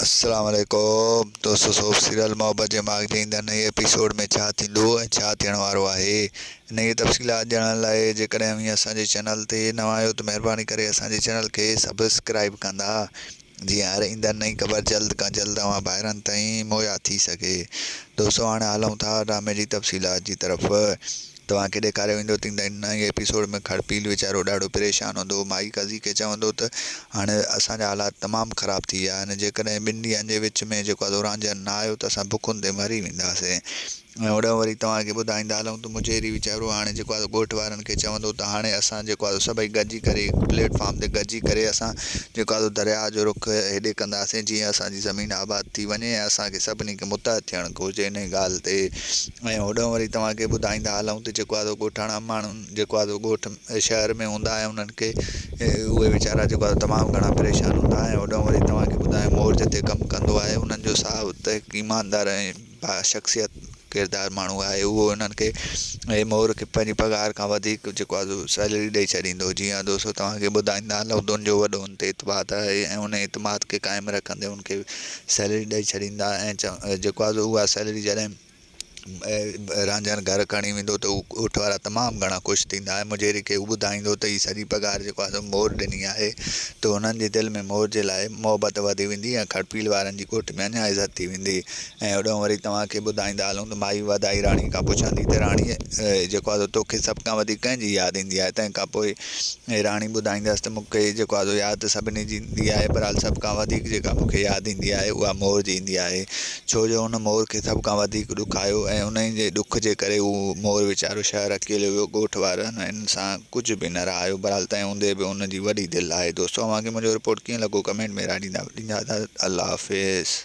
السلام عليڪم دوستو سوپ سيريل محبت جي ماڳ جي ايندڙ نئين ايپيسوڊ ۾ ڇا ٿيندو ۽ ڇا ٿيڻ وارو آهي انهي تفصيلات ڄاڻڻ لاء جيڪڏهن اوهين اسان جي چينل تي نوان آهيو ته مهرباني ڪري اسان جي چينل کي سبسڪرائب ڪندا جيئن هر ايندڙ نئين خبر جلد کان جلد اوهان ڀائرن تائين مهيا ٿي سگهي دوستو هاڻي هلون ٿا ڊرامي جي تفصيلات جي طرف توهان کي ڏيکاريو ويندو ته ايندڙ نئين ايپيسوڊ ۾ کڙپيل ويچارو ڏاڍو پريشان هوندو هو مائي قاضي کي چوندو ته هاڻي اسان جا حالات تمام خراب ٿي ويا آهن جيڪڏهن ٻن ڏينهن جي وچ ۾ جيڪو آهي رانجهن نه آيو ته اسان بکن تي مري وينداسين ۽ هوڏانهن وري توهان کي ٻڌائيندا هلون ته مجيري ويچارو هاڻي جيڪو آهي ڳوٺ وارن کي چوندو ته هاڻي اسان جيڪو آهي سڀئي گڏجي ڪري هڪ پليٽ فارم تي گڏجي ڪري اسان جيڪو آهي درياهه جو رخ هيڏي ڪنداسين جيئن اسان جي زمين آباد ٿي وڃي ۽ اسان کي سڀني کي متحد ٿيڻ گهرجي انهي ڳالهه تي ۽ هوڏانهن وري توهان کي ٻڌائيندا هلون ته جيڪو آهي سو ڳوٺاڻا ماڻهو جيڪو آهي سو ڳوٺ شهر ۾ هوندا ۽ انهن کي اهي ويچارا جيڪو آهي تمام گهڻا پريشان هوندا ۽ هوڏانهن وري توهان کي ٻڌايان مور جتي ڪم ڪندو آهي انهن جو صاحب ته هڪ ايماندار ۽ باشخصيت ڪردار ماڻهو آهي اهو انهن کي ۽ مور کي پنهنجي پگهار کان وڌيڪ جيڪو آهي سو سيلري ڏئي ڇڏيندو جيئن دوستو توهان کي ٻڌائيندا هلون ته ان جو وڏو ان تي اعتماد آهي ۽ ان اعتماد کي قائم رکندي ان کي سيلري ڏئي ڇڏيندا ۽ جيڪو آهي سو اها سيلري جڏهن رانجهن گهر کڻي ويندو ته هو ڳوٺ وارا تمام گهڻا خوش ٿيندا ۽ مجيري کي هو ٻڌائيندو ته هي سڄي پگهار جيڪو آهي سو مور ڏني آهي ته هنن جي دل ۾ مور جي لاء محبت وڌي ويندي ۽ کڙپيل وارن جي ڳوٺ ۾ اڃا عزت ٿي ويندي ۽ هوڏانهن وري توهان کي ٻڌائيندا هلون ته مائي وڌائي راڻي کان پڇندي ته راڻي جيڪو آهي سو توکي سڀ کان وڌيڪ ڪنهن جي ياد ايندي آهي تنهن کان پوء راڻي ٻڌائيندس ته مون کي جيڪو آهي سو ياد ته سڀني جي ايندي آهي بهرحال سڀ کان وڌيڪ جيڪا مون کي ياد ايندي آهي اها مور جي ايندي آهي ڇو جو ان مور کي سڀ کان وڌيڪ ڏک آيو ۽ انهي جي ڏک جي ڪري هو مور ويچارو شهر اڪيلو ويو ڳوٺ وارن هن سان ڪجهه به نه رهايو بهرحال تنهن هوندي به ان جي وڏي دل آهي دوستو اوهان کي منهنجو رپورٽ ڪيئن لڳو ڪمينٽ ۾ راء ڏيندا الله حافظ.